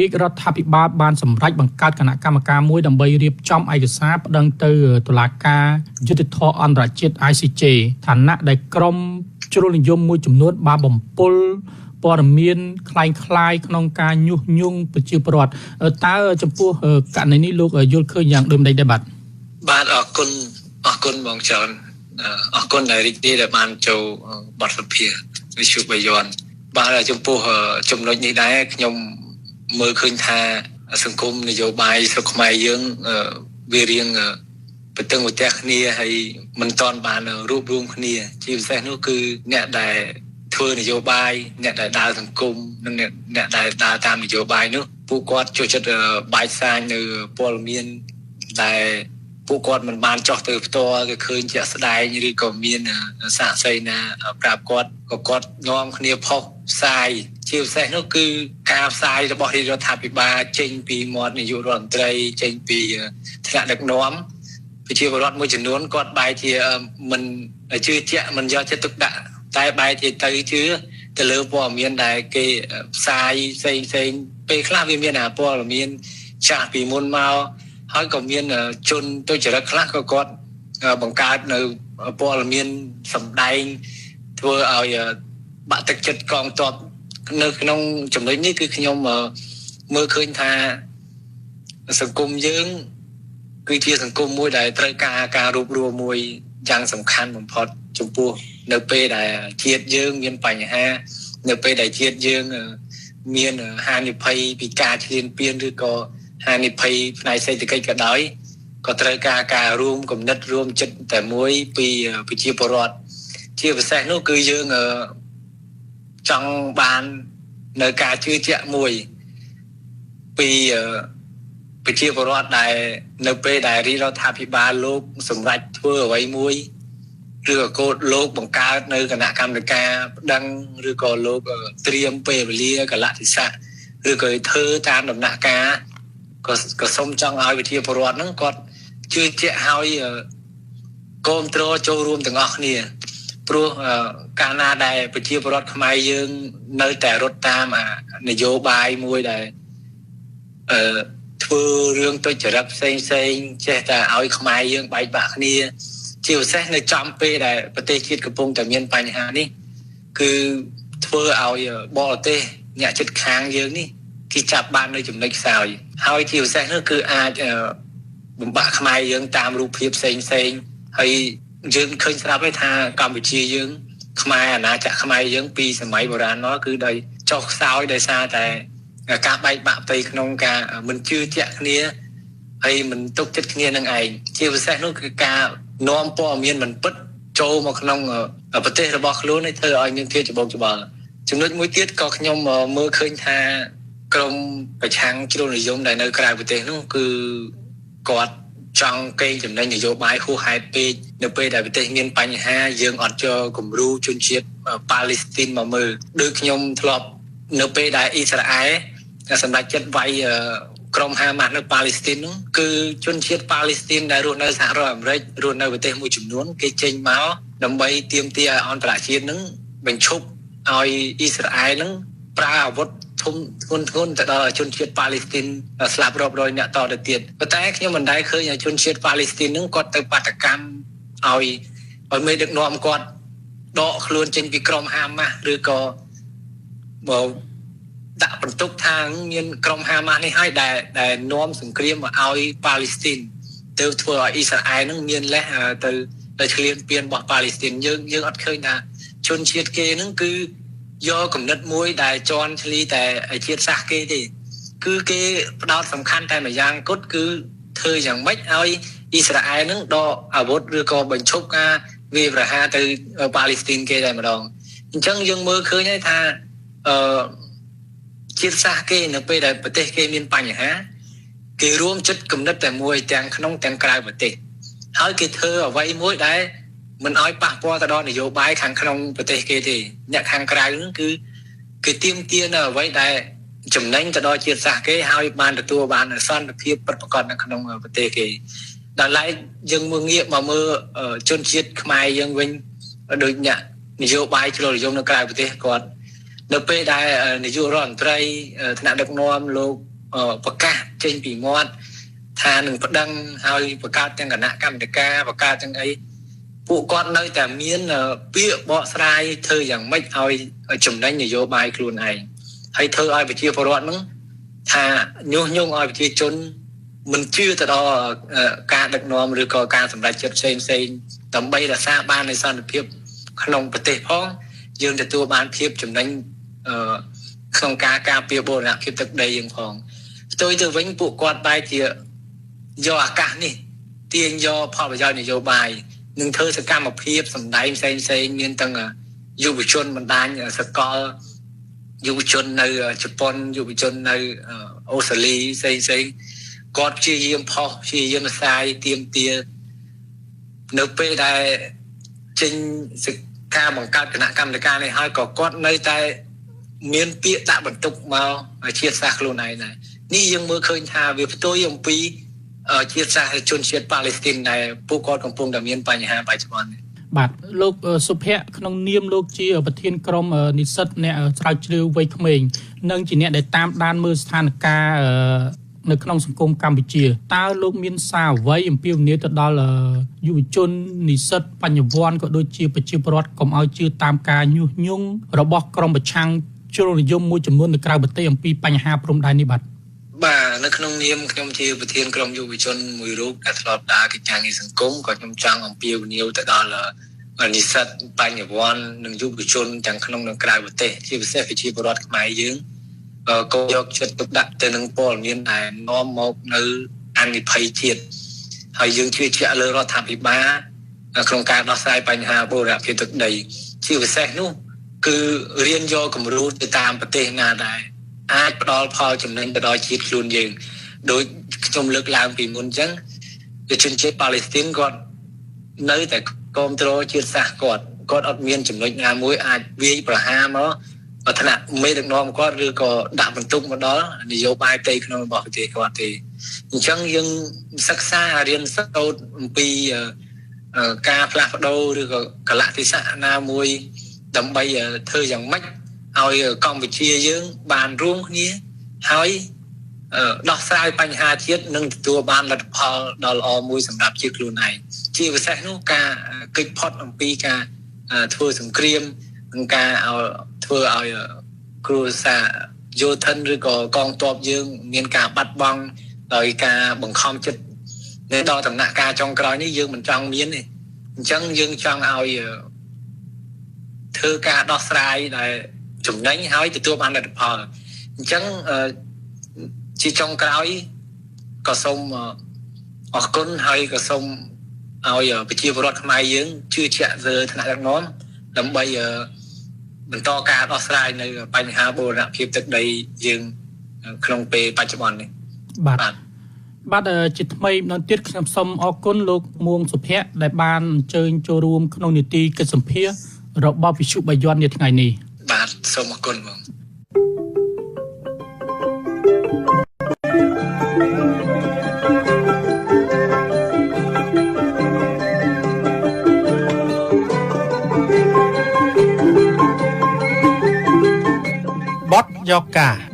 រាជរដ្ឋាភិបាលបានសម្រេចបង្កើតគណៈកម្មការមួយដើម្បីរៀបចំឯកសារប្តឹងទៅតុលាការយុត្តិធម៌អន្តរជាតិ ICJ ឋានៈដែលក្រុមជ្រុលនិយមមួយចំនួនបានបំពុលព័ត៌មានคล้ายៗក្នុងការញុះញង់ប្រជាពលរដ្ឋតើចំពោះករណីនេះលោកយល់ឃើញយ៉ាងដូចម្តេចដែរបាទ បាទអរគុណអរគុណបងចនអរគុណដែលរីករាយដែលបានចូលបទសភាវិទ្យុបាយ័នបាទចំពោះចំណុចនេះដែរខ្ញុំមើលឃើញថាសង្គមនយោបាយស្រុកខ្មែរយើងវារៀងប្រទឹងប្រទះគ្នាហើយមិនតាន់បានរួបរวมគ្នាជាពិសេសនោះគឺអ្នកដែលធ្វើនយោបាយអ្នកដែលដើរសង្គមនិងអ្នកដែលដើរតាមនយោបាយនោះពួកគាត់ចូលចិត្តបាយសាញនៅព័ត៌មានដែលពួកគាត់មិនបានចោះទៅផ្ទាល់គេឃើញជាក់ស្ដែងឬក៏មានសាក្សីណាប្រាប់គាត់ក៏គាត់នាំគ្នាផុសផ្សាយជាពិសេសនោះគឺការផ្សាយរបស់រាជរដ្ឋាភិបាលចេញពីមាត់នាយករដ្ឋមន្ត្រីចេញពីថ្នាក់ដឹកនាំប្រជាពលរដ្ឋមួយចំនួនគាត់បែរជាមិនជឿជាក់មិនយកចិត្តទុកដាក់តែបែរជាទៅជឿទៅលើព័ត៌មានដែលគេផ្សាយផ្សេងផ្សេងពេលខ្លះវាមានអាព័ត៌មានចាស់ពីមុនមកហើយក៏មានជនទុច្ចរិតខ្លះក៏គាត់បង្កើតនៅព័ត៌មានសម្ដែងធ្វើឲ្យបាក់ទឹកចិត្តកងទ័ពនៅក្នុងចំណុចនេះគឺខ្ញុំមើលឃើញថាសង្គមយើងគឺជាសង្គមមួយដែលត្រូវការការរួបរวมមួយយ៉ាងសំខាន់បំផុតចំពោះនៅពេលដែលជាតិយើងមានបញ្ហានៅពេលដែលជាតិយើងមានហានិភ័យពីការឈ្លានពានឬក៏ហានិភ័យផ្នែកសេដ្ឋកិច្ចក៏ដោយក៏ត្រូវការការរួមគំនិតរួមចិត្តតែមួយពីប្រជាពលរដ្ឋជាពិសេសនោះគឺយើងចង់បាននៅការជឿជាក់មួយពីប្រជាពលរដ្ឋដែលនៅពេលដែលរាជរដ្ឋាភិបាលលោកសម្រេចធ្វើអ្វីមួយឬក៏កូដលោកបង្កើតនៅគណៈកម្មការប្តឹងឬក៏លោកត្រៀមពេលវេលាកលៈទេសៈឬក៏ធ្វើតាមដំណាក់កាលក៏សូមចង់ឲ្យប្រជាពលរដ្ឋហ្នឹងគាត់ជឿជាក់ហើយគាំទ្រចូលរួមទាំងអស់គ្នាព្រោះកាលណាដែលប្រជាពលរដ្ឋខ្មែរយើងនៅតែរត់តាមនយោបាយមួយដែលធ្វើរឿងទុច្ចរិតផ្សេងផ្សេងចេះតែឲ្យខ្មែរយើងបែកបាក់គ្នាជាពិសេសនៅចំពេលដែលប្រទេសជាតិកំពុងតែមានបញ្ហានេះគឺធ្វើឲ្យបរទេសអ្នកជិតខាងយើងនេះគេចាប់បាននៅចំណុចខ្សោយហើយជាពិសេសនោះគឺអាចបំបាក់ខ្មែរយើងតាមរូបភាពផ្សេងផ្សេងហើយយើងឃើញស្រាប់ហើយថាកម្ពុជាយើងខ្មែរអាណាចក្រខ្មែរយើងពីសម័យបុរាណមកគឺដោយចុះខ្សោយដោយសារតែការបែកបាក់ផ្ទៃក្នុងការមិនជឿជាក់គ្នាហើយមិនទុកចិត្តគ្នានឹងឯងជាពិសេសនោះគឺការនាំព័ត៌មានមិនពិតចូលមកក្នុងប្រទេសរបស់ខ្លួនឲ្យធ្វើឲ្យមានភាពច្របូកច្របល់ចំណុចមួយទៀតក៏ខ្ញុំមើលឃើញថាក្រុមប្រឆាំងជ្រុលនិយមដែលនៅក្រៅប្រទេសនោះគឺគាត់ចង់កេងចំណេញនយោបាយហួសហេតុពេកនៅពេលដែលប្រទេសមានបញ្ហាយើងអត់យកគំរូជនជាតិប៉ាឡេស្ទីនមកមើលដូចខ្ញុំធ្លាប់នៅពេលដែលអ៊ីស្រាអែលសម្រេចចិត្តវាយក្រុមហាម៉ាស់នៅប៉ាឡេស្ទីននោះគឺជនជាតិប៉ាឡេស្ទីនដែលរស់នៅសហរដ្ឋអាមេរិករស់នៅប្រទេសមួយចំនួនគេចេញមកដើម្បីទាមទារឲ្យអន្តរជាតិនឹងបញ្ឈប់ឲ្យអ៊ីស្រាអែលនឹងប្រើអាវុធធំធ្ងន់ធ្ងរទៅដល់ជនជាតិប៉ាឡេស្ទីនស្លាប់រាប់រយអ្នកតទៅទៀតប៉ុន្តែខ្ញុំមិនដែលឃើញជនជាតិប៉ាឡេស្ទីននឹងគាត់ទៅបាតុកម្មឲ្យមេដឹកនាំគាត់ដកខ្លួនចេញពីក្រុមហាម៉ាស់ឬក៏មកដាក់បន្ទុកថាមានក្រុមហាម៉ាស់នេះហើយដែលនាំសង្គ្រាមមកឲ្យប៉ាឡេស្ទីនទៅធ្វើឲ្យអ៊ីស្រាអែលនឹងមានលេសទៅឈ្លានពានរបស់ប៉ាឡេស្ទីនយើងអត់ឃើញថាជនជាតិគេនឹងគឺយកគំនិតមួយដែលជន់ឈ្លីតែជាតិសាសន៍គេទេគឺគេផ្ដោតសំខាន់តែមួយយ៉ាងគត់គឺធ្វើយ៉ាងម៉េចឲ្យអ៊ីស្រាអែលនឹងដកអាវុធឬក៏បញ្ឈប់ការវាយប្រហារទៅប៉ាឡេស្ទីនគេតែម្ដងអញ្ចឹងយើងមើលឃើញហើយថាអឺជាតិសាសន៍គេនៅពេលដែលប្រទេសគេមានបញ្ហាគេរួមចិត្តគំនិតតែមួយទាំងក្នុងទាំងក្រៅប្រទេសហើយគេធ្វើអ្វីមួយដែលមិនឲ្យប៉ះពាល់ទៅដល់នយោបាយខាងក្នុងប្រទេសគេទេអ្នកខាងក្រៅហ្នឹងគឺគេទាមទារនៅអ្វីដែលចំណេញទៅដល់ជាតិសាសន៍គេហើយបានទទួលបានសន្តិភាពពិតប្រាកដនៅក្នុងប្រទេសគេដល់ឡែកយើងមើលងាកមកមើលជនជាតិខ្មែរយើងវិញដូចអ្នកនយោបាយជ្រុលនិយមនៅក្រៅប្រទេសគាត់នៅពេលដែលនាយករដ្ឋមន្ត្រីថ្នាក់ដឹកនាំលោក ប្រកាសចេញពីមាត់ថានឹងប្តឹងហើយបង្កើតទាំងគណៈកម្មការបង្កើតទាំងអីពួកគាត់នៅតែមានពាក្យបកស្រាយធ្វើយ៉ាងម៉េចឲ្យចំណេញនយោបាយខ្លួនឯងហើយធ្វើឲ្យប្រជាពលរដ្ឋហ្នឹងថាញុះញង់ឲ្យប្រជាជនមិនជឿទៅដល់ការដឹកនាំឬក៏ការសម្រេចចិត្តផ្សេងផ្សេងដើម្បីរក្សាបាននូវសន្តិភាពក្នុងប្រទេសផងយើងទទួលបានភាពចំណេញក្នុងការការពារបូរណភាពទឹកដីយើងផងផ្ទុយទៅវិញពួកគាត់បែរជាយកឱកាសនេះទាញយកផលប្រយោជន៍នយោបាយនិងធ្វើសកម្មភាពសម្ដែងផ្សេងផ្សេងមានទាំងយុវជនបណ្ដាញសកលយុវជននៅជប៉ុនយុវជននៅអូស្ត្រាលីផ្សេងផ្សេងគាត់ព្យាយាមផុសព្យាយាមផ្សាយទាមទារនៅពេលដែលចេញការបង្កើតគណៈកម្មការនេះហើយក៏គាត់នៅតែមានពាក្យដាក់បន្ទុកមកជាតិសាសន៍ខ្លួនឯងដែរនេះយើងមើលឃើញថាវាផ្ទុយអំពីជាតិសាសន៍ជនជាតិប៉ាឡេស្ទីនដែលពួកគាត់កំពុងតែមានបញ្ហាបច្ចុប្បន្ននេះបាទលោកសុភ័ក្រក្នុងនាមលោកជាប្រធានក្រុមនិស្សិតអ្នកស្រាវជ្រាវវ័យក្មេងនិងជាអ្នកដែលតាមដានមើលស្ថានភាពនៅក្នុងសង្គមកម្ពុជាតើលោកមានសារអ្វីអំពាវនាវទៅដល់យុវជននិស្សិតបញ្ញវន្តក៏ដូចជាប្រជាពលរដ្ឋកុំឲ្យជឿតាមការញុះញង់របស់ក្រុមប្រឆាំងជ្រុលនិយមមួយចំនួននៅក្រៅប្រទេសអំពីបញ្ហាព្រំដែននេះបាទបាទនៅក្នុងនាមខ្ញុំជាប្រធានក្រុមយុវជនមួយរូបដែលធ្លាប់ដើរកិច្ចការងារសង្គមក៏ខ្ញុំចង់អំពាវនាវទៅដល់និស្សិតបញ្ញវន្តនិងយុវជនទាំងក្នុងនិងក្រៅប្រទេសជាពិសេសប្រជាពលរដ្ឋខ្មែរយើងក៏យកចិត្តទុកដាក់ទៅនឹងព័ត៌មានដែលនាំមកនៅអនិភ័យជាតិហើយយើងជឿជាក់លើរដ្ឋាភិបាលក្នុងការដោះស្រាយបញ្ហាបូរណភាពទឹកដីជាពិសេសនោះគឺរៀនយកគំរូទៅតាមប្រទេសណាដែរអាចផ្ដល់ផលចំណេញទៅដល់ជាតិខ្លួនយើងដោយខ្ញុំលើកឡើងពីមុនអញ្ចឹងជនជាតិប៉ាឡេស្ទីនគាត់នៅតែគ្រប់គ្រងជាតិសាសន៍គាត់គាត់អត់មានចំណុចណាមួយអាចវាយប្រហារមកថ្នាក់មេដឹកនាំគាត់ឬក៏ដាក់បន្ទុកមកដល់នយោបាយផ្ទៃក្នុងរបស់ប្រទេសគាត់ទេអញ្ចឹងយើងសិក្សារៀនសូត្រអំពីការផ្លាស់ប្ដូរឬក៏កលៈទេសៈណាមួយដើម្បីធ្វើយ៉ាងម៉េចឲ្យកម្ពុជាយើងបានរួមគ្នាហើយដោះស្រាយបញ្ហាជាតិនិងទទួលបានលទ្ធផលដ៏ល្អមួយសម្រាប់ជាតិខ្លួនឯងជាពិសេសនោះការគេចផុតអំពីការធ្វើសង្គ្រាមនិងការឲ្យធ្វើឲ្យគ្រួសារយោធិនឬក៏កងទ័ពយើងមានការបាត់បង់ដោយការបង្ខំចិត្តនៅដល់ដំណាក់កាលចុងក្រោយនេះយើងមិនចង់មានទេអញ្ចឹងយើងចង់ឲ្យធ្វើការដោះស្រាយដែលចំណេញហើយទទួលបានលទ្ធផលអញ្ចឹងជាចុងក្រោយក៏សូមអរគុណហើយក៏សូមឲ្យប្រជាពលរដ្ឋខ្មែរយើងជឿជាក់លើថ្នាក់ដឹកនាំដើម្បីបន្តការដោះស្រាយនៅបញ្ហាបូរណភាពទឹកដីយើងក្នុងពេលបច្ចុប្បន្ននេះបាទបាទជាថ្មីម្ដងទៀតខ្ញុំសូមអរគុណលោកមួងសុភ័ក្រដែលបានអញ្ជើញចូលរួមក្នុងនីតិកិច្ចសម្ភាសរបស់វិទ្យុបាយ័ននាថ្ងៃនេះបាទសូមអរគុណបងបទយកការ